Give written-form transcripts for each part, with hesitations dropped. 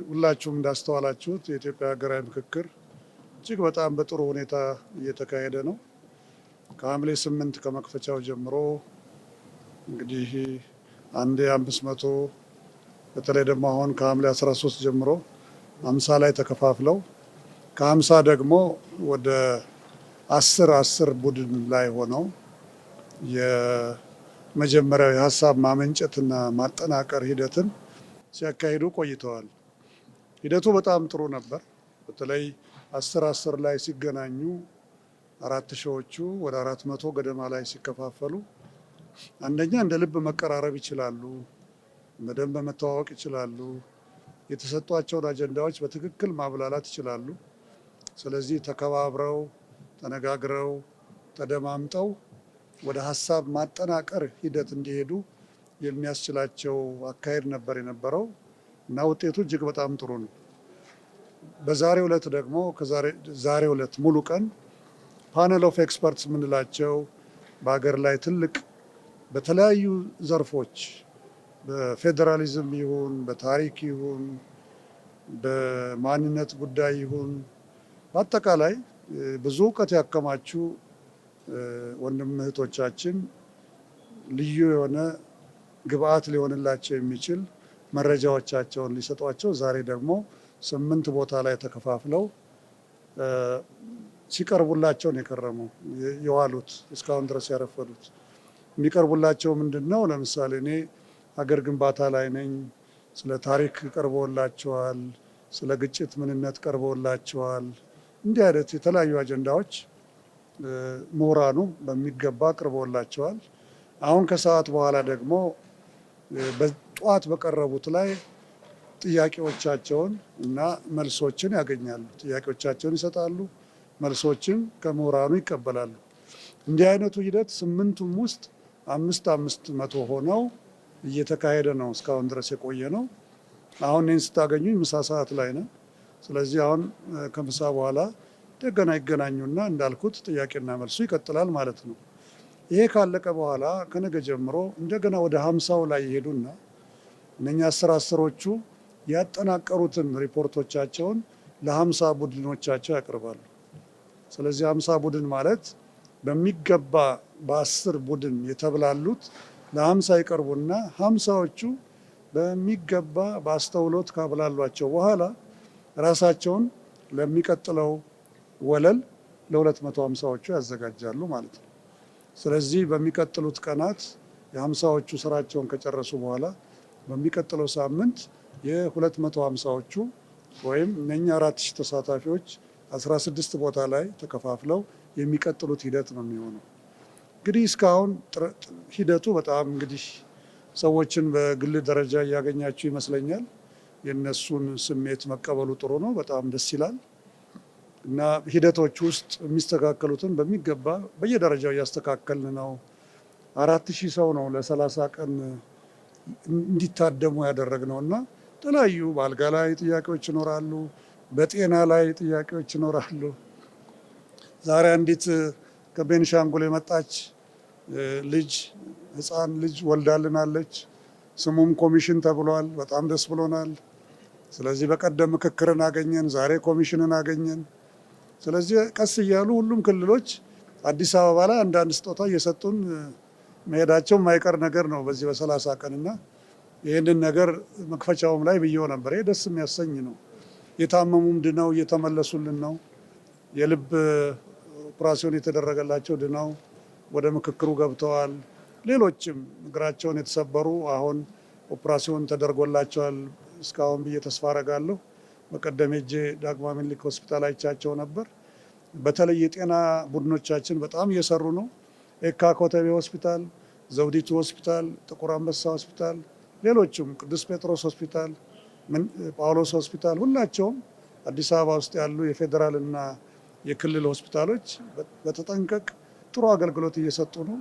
ሁላችሁም እንዳስተዋላችሁት የኢትዮጵያ ሀገራዊ ምክክር እጅግ በጣም በጥሩ ሁኔታ እየተካሄደ ነው። ከሐምሌ 8 ከመክፈቻው ጀምሮ እንግዲህ አንዴ 500፣ በተለይ ደግሞ አሁን ከሐምሌ 13 ጀምሮ 50 ላይ ተከፋፍለው፣ ከ50 ደግሞ ወደ 10 10 ቡድን ላይ ሆነው የመጀመሪያው የሀሳብ ማመንጨትና ማጠናቀር ሂደትን ሲያካሂዱ ቆይተዋል። ሂደቱ በጣም ጥሩ ነበር። በተለይ 10 10 ላይ ሲገናኙ 4,000ዎቹ ወደ 400 ገደማ ላይ ሲከፋፈሉ አንደኛ እንደ ልብ መቀራረብ ይችላሉ፣ በደንብ መተዋወቅ ይችላሉ፣ የተሰጧቸውን አጀንዳዎች በትክክል ማብላላት ይችላሉ። ስለዚህ ተከባብረው፣ ተነጋግረው፣ ተደማምጠው ወደ ሀሳብ ማጠናቀር ሂደት እንዲሄዱ የሚያስችላቸው አካሄድ ነበር የነበረው እና ውጤቱ እጅግ በጣም ጥሩ ነው። በዛሬው ዕለት ደግሞ፣ ከዛሬው ዕለት ሙሉ ቀን panel of experts የምንላቸው በሀገር ላይ ትልቅ በተለያዩ ዘርፎች፣ በፌዴራሊዝም ይሁን፣ በታሪክ ይሁን፣ በማንነት ጉዳይ ይሁን፣ በአጠቃላይ ብዙ እውቀት ያከማቹ ወንድም እህቶቻችን ልዩ የሆነ ግብአት ሊሆንላቸው የሚችል መረጃዎቻቸውን ሊሰጧቸው ዛሬ ደግሞ ስምንት ቦታ ላይ ተከፋፍለው ሲቀርቡላቸው ነው የከረሙ የዋሉት፣ እስካሁን ድረስ ያረፈዱት። የሚቀርቡላቸው ምንድን ነው? ለምሳሌ እኔ ሀገር ግንባታ ላይ ነኝ። ስለ ታሪክ ቀርቦላቸዋል። ስለ ግጭት ምንነት ቀርቦላቸዋል። እንዲህ አይነት የተለያዩ አጀንዳዎች ምሁራኑ በሚገባ አቅርቦላቸዋል። አሁን ከሰዓት በኋላ ደግሞ በጠዋት በቀረቡት ላይ ጥያቄዎቻቸውን እና መልሶችን ያገኛሉ። ጥያቄዎቻቸውን ይሰጣሉ፣ መልሶችን ከምሁራኑ ይቀበላሉ። እንዲህ አይነቱ ሂደት ስምንቱም ውስጥ አምስት አምስት መቶ ሆነው እየተካሄደ ነው እስካሁን ድረስ የቆየ ነው። አሁን እኔን ስታገኙኝ ምሳ ሰዓት ላይ ነው። ስለዚህ አሁን ከምሳ በኋላ እንደገና ይገናኙና እንዳልኩት ጥያቄና መልሱ ይቀጥላል ማለት ነው። ይሄ ካለቀ በኋላ ከነገ ጀምሮ እንደገና ወደ 50ው ላይ ይሄዱና እነኛ 10 አስሮቹ ያጠናቀሩትን ሪፖርቶቻቸውን ለ50 ቡድኖቻቸው ያቀርባሉ። ስለዚህ 50 ቡድን ማለት በሚገባ በ10 ቡድን የተብላሉት ለ50 ይቀርቡና 50ዎቹ በሚገባ በአስተውሎት ካብላሏቸው በኋላ ራሳቸውን ለሚቀጥለው ወለል ለ250ዎቹ ያዘጋጃሉ ማለት ነው። ስለዚህ በሚቀጥሉት ቀናት የ50ዎቹ ስራቸውን ከጨረሱ በኋላ በሚቀጥለው ሳምንት የ250ዎቹ ወይም እነኛ 4,000 ተሳታፊዎች 16 ቦታ ላይ ተከፋፍለው የሚቀጥሉት ሂደት ነው የሚሆነው። እንግዲህ እስካሁን ሂደቱ በጣም፣ እንግዲህ ሰዎችን በግል ደረጃ እያገኛችሁ ይመስለኛል። የእነሱን ስሜት መቀበሉ ጥሩ ነው፣ በጣም ደስ ይላል። እና ሂደቶች ውስጥ የሚስተካከሉትን በሚገባ በየደረጃው እያስተካከልን ነው። 4,000 ሰው ነው ለ30 ቀን እንዲታደሙ ያደረግነው እና የተለያዩ በአልጋ ላይ ጥያቄዎች ይኖራሉ፣ በጤና ላይ ጥያቄዎች ይኖራሉ። ዛሬ አንዲት ከቤንሻንጉል የመጣች ልጅ፣ ህፃን ልጅ ወልዳልናለች። ስሙም ኮሚሽን ተብሏል። በጣም ደስ ብሎናል። ስለዚህ በቀደም ምክክርን አገኘን፣ ዛሬ ኮሚሽንን አገኘን። ስለዚህ ቀስ እያሉ ሁሉም ክልሎች አዲስ አበባ ላይ አንዳንድ ስጦታ እየሰጡን መሄዳቸው የማይቀር ነገር ነው በዚህ በ30 ቀንና ይህንን ነገር መክፈቻውም ላይ ብዬው ነበር። ይሄ ደስ የሚያሰኝ ነው። የታመሙም ድነው እየተመለሱልን ነው። የልብ ኦፕራሲዮን የተደረገላቸው ድነው ወደ ምክክሩ ገብተዋል። ሌሎችም እግራቸውን የተሰበሩ አሁን ኦፕራሲዮን ተደርጎላቸዋል እስካሁን ብዬ ተስፋ አረጋለሁ። በቀደም ሄጄ ዳግማዊ ምኒልክ ሆስፒታል አይቻቸው ነበር። በተለይ የጤና ቡድኖቻችን በጣም እየሰሩ ነው። ኤካ ኮተቤ ሆስፒታል፣ ዘውዲቱ ሆስፒታል፣ ጥቁር አንበሳ ሆስፒታል፣ ሌሎችም ቅዱስ ጴጥሮስ ሆስፒታል፣ ጳውሎስ ሆስፒታል፣ ሁላቸውም አዲስ አበባ ውስጥ ያሉ የፌዴራል እና የክልል ሆስፒታሎች በተጠንቀቅ ጥሩ አገልግሎት እየሰጡ ነው።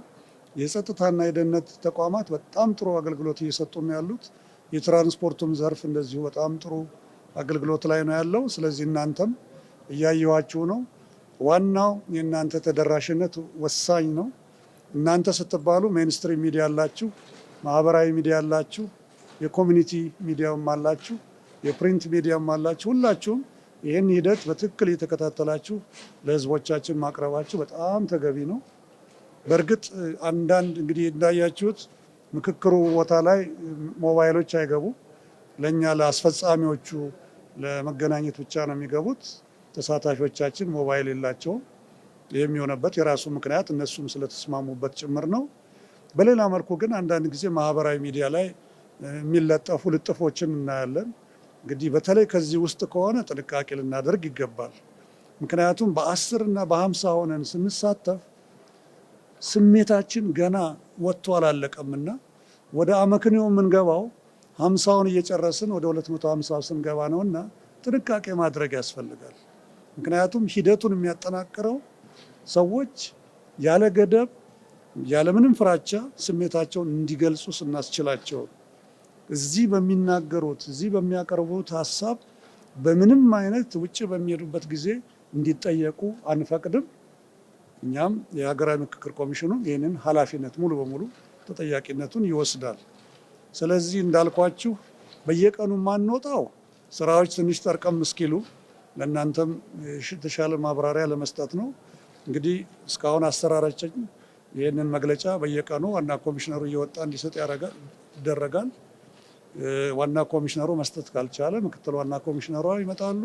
የጸጥታና የደህንነት ተቋማት በጣም ጥሩ አገልግሎት እየሰጡ ነው ያሉት። የትራንስፖርቱም ዘርፍ እንደዚሁ በጣም ጥሩ አገልግሎት ላይ ነው ያለው። ስለዚህ እናንተም እያየኋችሁ ነው። ዋናው የእናንተ ተደራሽነት ወሳኝ ነው። እናንተ ስትባሉ mainstream media አላችሁ፣ ማህበራዊ ሚዲያ አላችሁ፣ የ community ሚዲያም አላችሁ፣ የ print ሚዲያም አላችሁ። ሁላችሁም ይህን ሂደት በትክክል እየተከታተላችሁ ለህዝቦቻችን ማቅረባችሁ በጣም ተገቢ ነው። በእርግጥ አንዳንድ እንግዲህ እንዳያችሁት ምክክሩ ቦታ ላይ ሞባይሎች አይገቡ። ለእኛ ለአስፈጻሚዎቹ ለመገናኘት ብቻ ነው የሚገቡት። ተሳታፊዎቻችን ሞባይል የላቸውም። የሚሆነበት የራሱ ምክንያት እነሱም ስለተስማሙበት ጭምር ነው። በሌላ መልኩ ግን አንዳንድ ጊዜ ማህበራዊ ሚዲያ ላይ የሚለጠፉ ልጥፎችን እናያለን። እንግዲህ በተለይ ከዚህ ውስጥ ከሆነ ጥንቃቄ ልናደርግ ይገባል። ምክንያቱም በ10 እና በ50 ሆነን ስንሳተፍ ስሜታችን ገና ወጥቶ አላለቀምና ወደ አመክንዮ የምንገባው 50ውን እየጨረስን ወደ 250 ስንገባ ነውና ጥንቃቄ ማድረግ ያስፈልጋል። ምክንያቱም ሂደቱን የሚያጠናክረው ሰዎች ያለ ገደብ ያለምንም ፍራቻ ስሜታቸውን እንዲገልጹ ስናስችላቸው፣ እዚህ በሚናገሩት፣ እዚህ በሚያቀርቡት ሀሳብ በምንም አይነት ውጭ በሚሄዱበት ጊዜ እንዲጠየቁ አንፈቅድም። እኛም የሀገራዊ ምክክር ኮሚሽኑ ይህንን ኃላፊነት ሙሉ በሙሉ ተጠያቂነቱን ይወስዳል። ስለዚህ እንዳልኳችሁ በየቀኑ የማንወጣው ስራዎች ትንሽ ጠርቀም እስኪሉ ለእናንተም የተሻለ ማብራሪያ ለመስጠት ነው። እንግዲህ እስካሁን አሰራራችን ይህንን መግለጫ በየቀኑ ዋና ኮሚሽነሩ እየወጣ እንዲሰጥ ይደረጋል። ዋና ኮሚሽነሩ መስጠት ካልቻለ ምክትል ዋና ኮሚሽነሯ ይመጣሉ።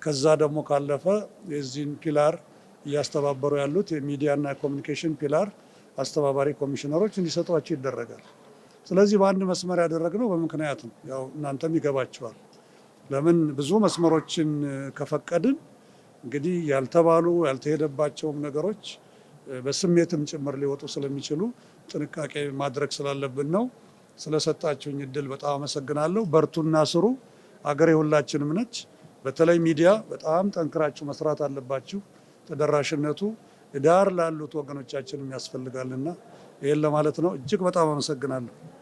ከዛ ደግሞ ካለፈ የዚህን pillar እያስተባበሩ ያሉት የሚዲያና የኮሚኒኬሽን pillar አስተባባሪ ኮሚሽነሮች እንዲሰጧቸው ይደረጋል። ስለዚህ በአንድ መስመር ያደረግነው በምክንያት ነው። ያው እናንተም ይገባቸዋል። ለምን ብዙ መስመሮችን ከፈቀድን እንግዲህ ያልተባሉ ያልተሄደባቸውም ነገሮች በስሜትም ጭምር ሊወጡ ስለሚችሉ ጥንቃቄ ማድረግ ስላለብን ነው። ስለሰጣችሁኝ እድል በጣም አመሰግናለሁ። በርቱና ስሩ። አገሬ ሁላችንም ነች። በተለይ ሚዲያ በጣም ጠንክራችሁ መስራት አለባችሁ። ተደራሽነቱ ዳር ላሉት ወገኖቻችንም ያስፈልጋልና ይህን ለማለት ነው። እጅግ በጣም አመሰግናለሁ።